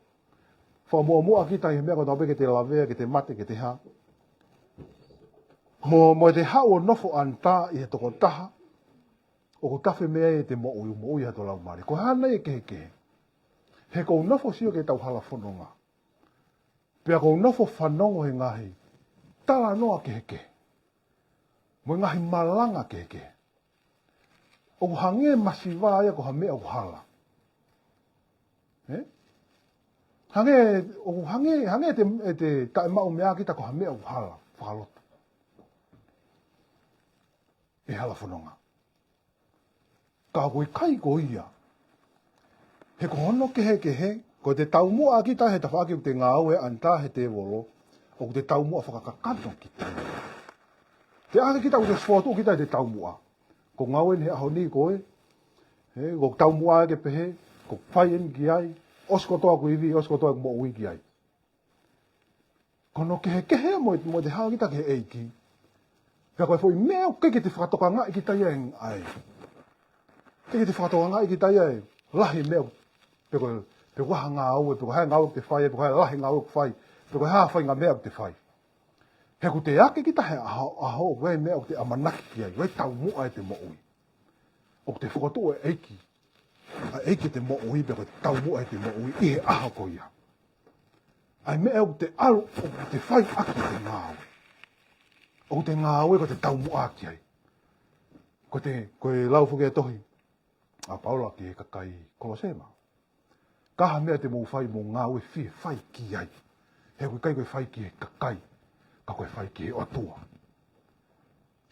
Fakamuʻomuʻa kita ʻi he meʻa kotoa pē, ke te lavea, ke te mate, ke te hā. Mo, mo ʻete haʻu ʻo nofo under ʻi he tokotaha ʻoku tafe mei ai ʻete moʻui, moʻui ʻa hoto laumālie. Ko e hā nai e kehekehe? He ʻoku ou nofo sio ki heʻetau hala fononga. Pea ʻoku ou nofo fanongo he ngaahi talanoa kehekehe, mo e ngaahi malanga kehekehe. ʻOku hangē masiva ia ko ha meʻa ʻoku hala. Ē? Hangē, ʻoku hangē, hangē ʻete, ʻete taʻemaʻu meʻa kita ko ha meʻa ʻoku hala fakalotu ʻi he hala fononga. Ka ʻoku ʻikai ko ia. He ko hono kehekehe, ko ʻete taumuʻa kita he tafaʻaki ʻoku te ngāue under he tēvolo, ʻoku te taumuʻa fakakakano kita. Te ake kita ʻoku te sifotu kita ʻete taumuʻa. Ko e ngāue eni he ʻaho ni ko ē, ē, ko e taumuʻa ke pehē, ko e fai eni ki ai, ʻosi kotoa ʻeku ivi, ʻosi kotoa ʻeku moʻui ki ai. Ko hono kehekehe mo, mo ʻete haʻu kita ki he ʻEiki. Pea ko e foʻi meʻa ʻoku ʻikai ke te fakatokangaʻi kita ia ʻe ai. ʻIkai ke te fakatokangaʻi kita ia ʻe lahi meʻa, pe ko, pe ko e hā e ngāue, pe ko e hā e ngāue ʻoku te fai, pe ko e hā e lahi e ngāue ʻoku fai, pe ko e hā e faʻahinga meʻa ʻoku te fai. He ʻoku te ake kita he ʻaho, ʻaho, ʻoku ʻi ai e meʻa ʻoku te ʻamanaki ki ai, ʻoku ʻi ai e taumuʻa ʻete moʻui. ʻOku te fokotuʻu e ʻEiki, ʻa e ʻEiki ʻete moʻui, pe ko e taumuʻa ʻete moʻui ʻi he ʻaho ko ia. ʻA e meʻa ʻoku te ʻalu, ʻoku te fai ʻaki ʻete ngāue. ʻOku te ngāue ko ʻete taumuʻa ki ai. Ko ʻete, ko e lau foki e tohi ʻa Paula ki he kakai Kolose, ka ko e hā e meʻa te mou fai, mou ngāue fie fai ki ai. He ʻoku ʻikai ko e fai ki he kakai, ka ko e fai ki he ʻOtua.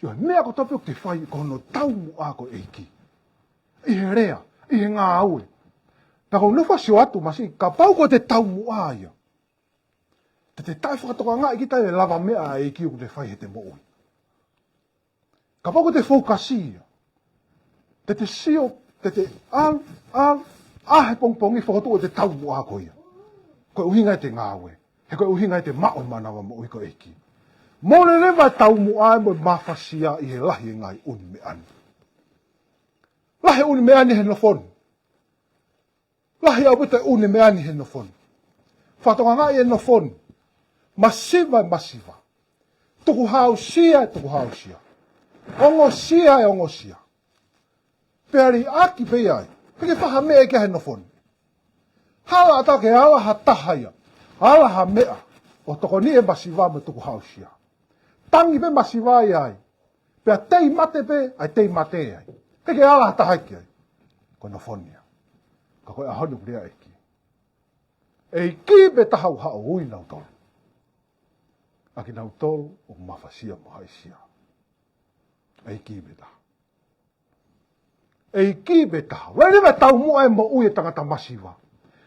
Sio, he meʻa kotoa pē ʻoku te fai ko hono taumuʻa ko e ʻEiki. ʻI he lea, ʻi he ngāue. Pea ʻoku ou nofo ʻo sio atu masiʻi, kapau ko ʻete taumuʻa ia, te te taʻefakatokangaʻi kita e lavameʻa ʻa e ʻEiki ʻoku te fai heʻete moʻui. Kapau ko ʻete fokasi ia, te te sio Te te ʻalu, ʻalu, ʻaʻahi pongipongi fokotuʻu ʻete taumuʻa ko ia. Ko e ʻuhinga ʻete ngāue. He ko e ʻuhinga ʻete maʻu e mānava moʻui ko e ʻEiki. Mole leva taumuʻa mo e mafasia ʻi he lahi e ngaahi ʻū meʻa ni. Lahi e ʻū meʻa ni he nofo ni. Lahi ʻaupito e ʻū meʻa ni he nofo ni. Fakatokangaʻi e nofo ni. Masiva e masiva. Tukuhāusia e tukuhāusia. Ongosia e ongosia. Pea liʻaki pē ia ai. Pea ke fai ha meʻa ki ai he nofo ni. Hala ʻatā ke ala ha taha ia. Ala ha meʻa. ʻO tokoniʻi e masiva mo e tukuhāusia. Tangi pē masiva ia ai. Pea tei mate pē, ʻai tei mate ai. Pea ke ala ha taha ki ai. Ko e nofo ni ia. Ka ko e ʻaho ni ʻoku lea ʻEiki. ʻEiki pē taha ʻoku haʻu ʻo ui nautolu. ʻA kinautolu ʻoku mafasia mo haʻisia. ʻEiki pē taha. ʻEiki pē taha. Vai leva taumuʻa e moʻui e tangata masiva.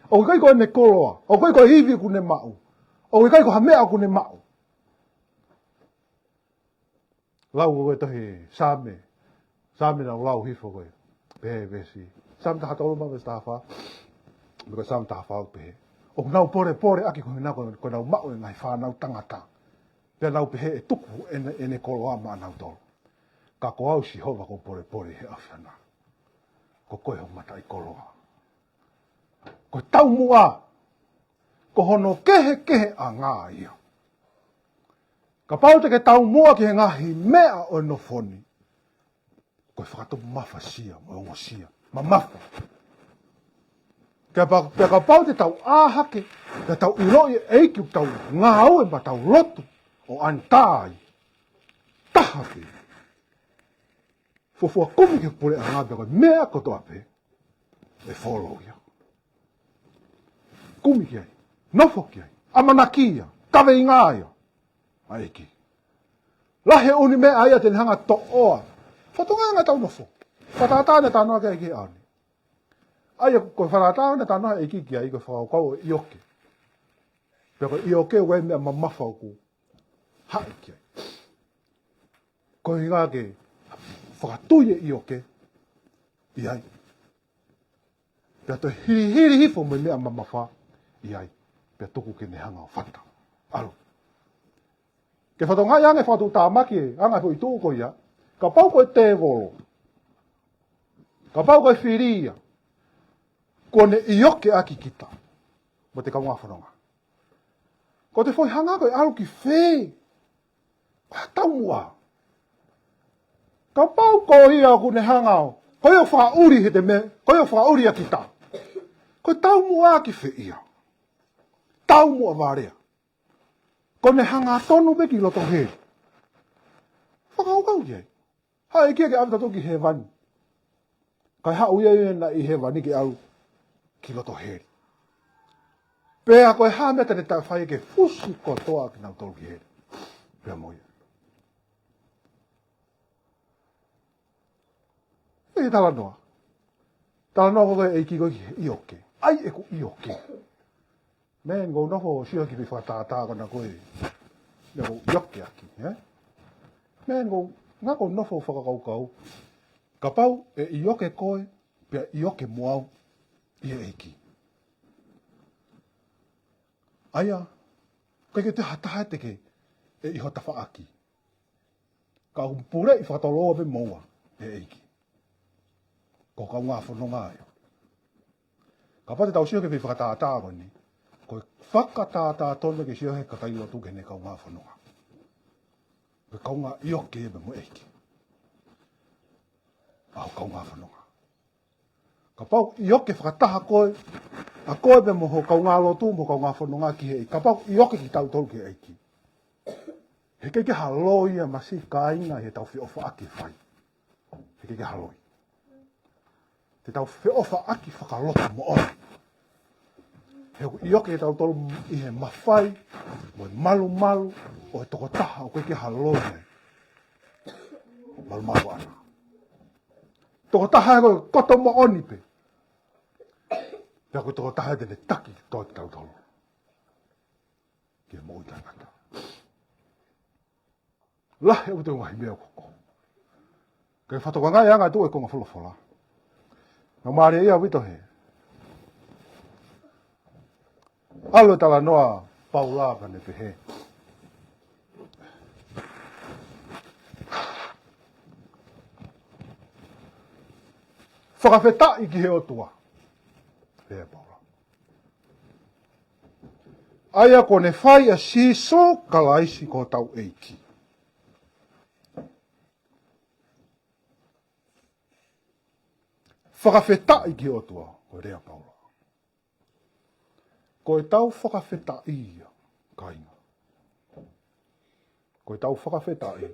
ʻOku ʻikai ko ʻene koloa. ʻOku ʻikai ko e ivi ʻoku ne maʻu. ʻOku ʻikai ko ha meʻa ʻoku ne maʻu. Lau ko e tohi Saame. Saame naʻa ku lau hifo ko e. Pehē veesi. Saame taha tolu mo e veesi taha fā. Mo e Saame taha fā ʻoku pehē. ʻOku nau polepole ʻaki ko ʻenau, ko, ko ʻenau maʻu e ngaahi fānau tangata. Pea nau pehē ʻe tuku ʻene, ʻene koloa maʻanautolu. Ka ko au Sihova ʻoku ou polepole he ʻAfiona. Ko koe hoku mataʻikoloa. Ko e taumuʻa. Ko hono kehekeheʻanga ia. Kapau te ke taumuʻa ki he ngaahi meʻa ʻo e nofo ni. Ko e fakatupu mafasia, mo e ongosia. Mamafa. Kapau, pea kapau te tau ʻā hake, pea tau ʻiloʻi e ʻEiki ʻoku tau ngāue mo tau lotu ʻo ʻanitā ai. Taha pē. Fuofua kumi ki he puleʻanga pea ko e meʻa kotoa pē. ʻE follow ia. Kumi ki ai. Nofo ki ai. ʻAmanaki ia. Kaveinga ia. ʻA e ʻEiki. Lahi e ʻū meʻa ia te ne hanga toʻoa. Fakatokangaʻi ange ʻetau nofo. Fakatātā naʻe talanoa ki ai ʻEiki he ʻaho ni. ʻA ia ko e fakatātā naʻe talanoa ʻEiki ki ai ko e fakakaukau ʻo e ʻioke. Pea ko e ʻioke ʻoku ʻi ai e meʻa mamafa ʻoku haʻi ki ai. Ko e ʻuhinga ke fakatui e ʻioke ʻi ai. Pea toe hilihili hifo mo e meʻa mamafa ʻi ai. Pea tuku ke ne hanga ʻo fata. ʻAlu. Ke fakatokangaʻi ange fakatuʻutāmaki e anga e foʻi tuʻu ko ia. Kapau ko e tēvolo. Kapau ko e fili ia. Kuo ne ʻioke ʻaki kita. Mo ʻete kaungā fononga. Ko ʻete foʻi hanga ko e ʻalu ki fē. Ko e taumuʻa. Kapau ko ia ʻoku ne hanga ʻo. Ko ia ʻoku fakaʻuli he te me. Ko ia ʻoku fakaʻuli ʻa kita. Ko e taumuʻa ki fē ia. Taumuʻa vale ia. Ko ʻene hanga tonu pē ki loto heli. Fakakaukau ki ai. Haʻu e ʻEiki ke ʻave tautolu ki hēvani. Kae haʻu ia ia naʻe ʻi hēvani ke ʻalu ki loto heli. Pea ko e hā meʻa te ne taʻe fai ke fusi kotoa kinautolu ki heli. Pea mo ia. ʻE talanoa. Talanoa ko e ʻEiki ko e ʻioke. ʻAi ʻeku ʻioke. Meʻa ni ʻoku ou nofo ʻo sio ki he fakatātā ko ena ko e. Meʻa ʻoku ou ʻioke ʻaki, ē? Meʻa ni ʻoku ou, naʻa ku nofo ʻo fakakaukau. Kapau ʻe ʻioke koe, pea ʻioke mo au, ʻi he ʻEiki. ʻA ia, ʻikai ke toe ha taha te ke, ʻe ʻi ho tafaʻaki. Ka ʻoku puleʻi fakatoloa pē moua, ʻe ʻEiki. Ko e kaungā fononga ia. Kapau te tau sio ki he fakatātā ko eni. Ko e fakatātā tonu ke sio he kakai lotu ki heʻene kaungā fononga. Ko e kaungā ʻioke ia pea mo e ʻEiki. ʻA ho kaungā fononga. Kapau ʻioke fakataha koe, ʻa koe pea mo ho kaungā lotu, mo ho kaungā fononga ki he, kapau ʻioke kitautolu ki he ʻEiki. He ʻikai ke ha loi ia masiʻi kāinga he tau feʻofaʻaki fai. He ʻikai ke ha loi. Te tau feʻofaʻaki fakalotu moʻoni. He ʻoku ʻioke kitautolu ʻi he mafai, mo e malumalu, ʻo e tokotaha, ʻoku ʻikai ke ha loi nei. Malumalu ʻana. Tokotaha ʻoku koto moʻoni pē. Pea ko e tokotaha te ne taki toa kitautolu. Ki he moʻui taʻengata. Lahi ʻaupito e ngaahi meʻa ʻoku hoko. Ke fakatokangaʻi ange atu e konga folofola. Naʻe mālie ia ʻaupito he ʻalu e talanoa ʻa Paula pea ne pehē: Fakafetaʻi ki he ʻOtua, lea ʻa Paula, ʻa ia kuo ne fai ʻa Sīsū Kalaisi ko hotau ʻEiki. Fakafetaʻi ki he ʻOtua, ko e lea ʻa Paula. Ko ʻetau fakafetaʻi ia, kāinga. Ko ʻetau fakafetaʻi,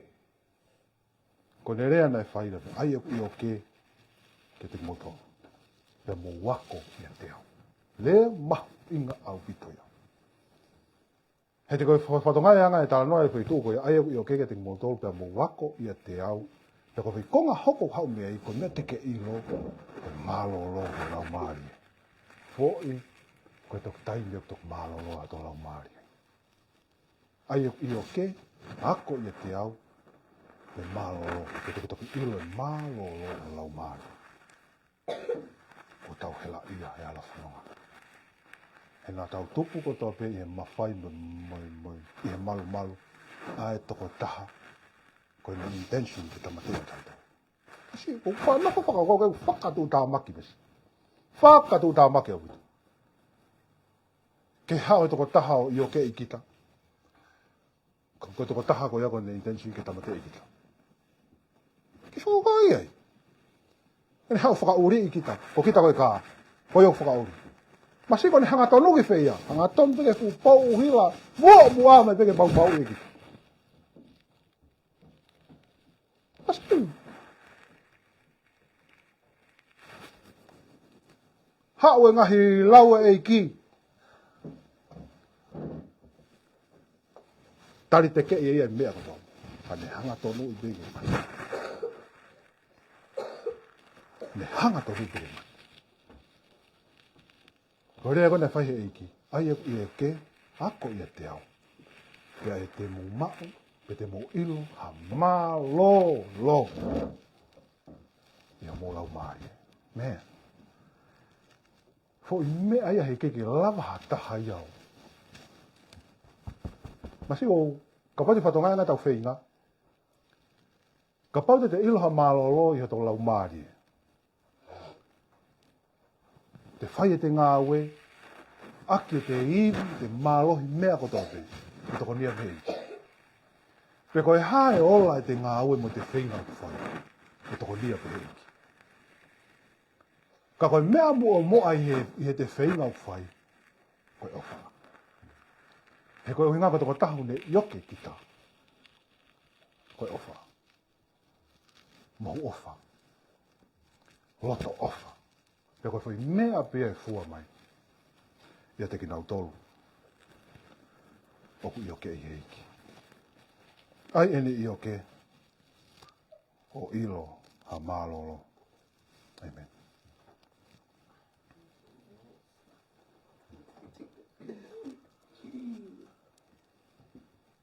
ko ʻene lea naʻe fai leva, ʻa ia ʻoku ʻio ke, kiate kimoutolu, pea mou ako ʻiate au. Lea mahuʻinga ʻaupito ia. He te ko e fa-, fatongia ia ʻa e talanoa ʻa e feituʻu ko ia, ʻa ia ʻoku ʻio ke, kiate kimoutolu, pea mou ako ʻiate au. Pea ko e foʻi konga hoko ʻoku haʻu mei ai, ko e meʻa te ke ʻilo, ko e mālōlō ʻo e Laumālie. Foʻi, ko e toki taimi ʻoku toki mālōlō ai hotau laumālie. ʻA ia ʻoku ʻio ke, ako ʻiate au, pea mālōlō, pea toki toki ʻilo e mālōlō ʻo e Laumālie. Kuo tau helaʻia he hala fononga. He naʻa tau tupu kotoa pē ʻi he mafai mo, mo, mo, ʻi he malumalu ʻa e tokotaha ko ʻene intention ke tāmateʻi kitautolu. Kasi, ʻoku fanongo fakakaukau ke fakatuʻutāmaki mesi. Fakatuʻutāmaki ʻaupito. Ke haʻu e tokotaha ʻo ʻio ke ʻi kita. Ko, ko e tokotaha ko ia ko ʻene intention ke tāmateʻi kita. Ke sio ko ia ai. ʻEne haʻu fakaʻuliʻi kita. Ko kita ko e kā. Ko ia ʻoku fakaʻuli. Masiʻi ko ʻene hangatonu ki fē ia. Hangatonu pē ki he fuʻu pou ʻuhila. Muʻomuʻa mai pē ke paupauʻi kita. Masiʻi. Haʻu e ngaahi lau ʻa e ʻEiki. Tali tekeʻi ʻe ia e meʻa kotoa. Ka ne hangatonu pē ke mate. Ne hangatonu pē ke mate. Ko e lea ko ē naʻe fai he ʻEiki. ʻA ia ʻoku ʻio ke, ako ʻiate au. Pea ʻe te mou maʻu, pea te mou ʻilo ha mālōlō ʻi homou laumālie. Man. Foʻi meʻa ia he ʻikai ke lava ha taha ia ʻo. Masiʻi ʻoku, kapau te fatongia ʻa ʻetau feinga. Kapau te te ʻilo ha mālōlō ʻi hotau laumālie. Te fai ʻete ngāue, ʻaki ʻete ivi, ʻete mālohi, meʻa kotoa pē, ʻe tokonia pē ʻe he ʻEiki. Pe ko e hā e ola ʻete ngāue mo ʻete feinga ʻoku fai, ʻe tokonia pē ʻe he ʻEiki. Ka ko e meʻa muʻomuʻa ʻi he, ʻi heʻete feinga ʻoku fai, ko e ʻofa. He ko e ʻuhinga ko e tokotaha ʻoku ne ʻio ke kita. Ko e ʻofa. Mohu ʻofa. Loto ʻofa. Pea ko e foʻi meʻa pē ia ʻe fua mai ʻiate kinautolu ʻoku ʻio ke ʻi he ʻEiki. ʻAi ʻene ʻio ke ʻo ʻilo ha mālōlō. ʻĒmeni.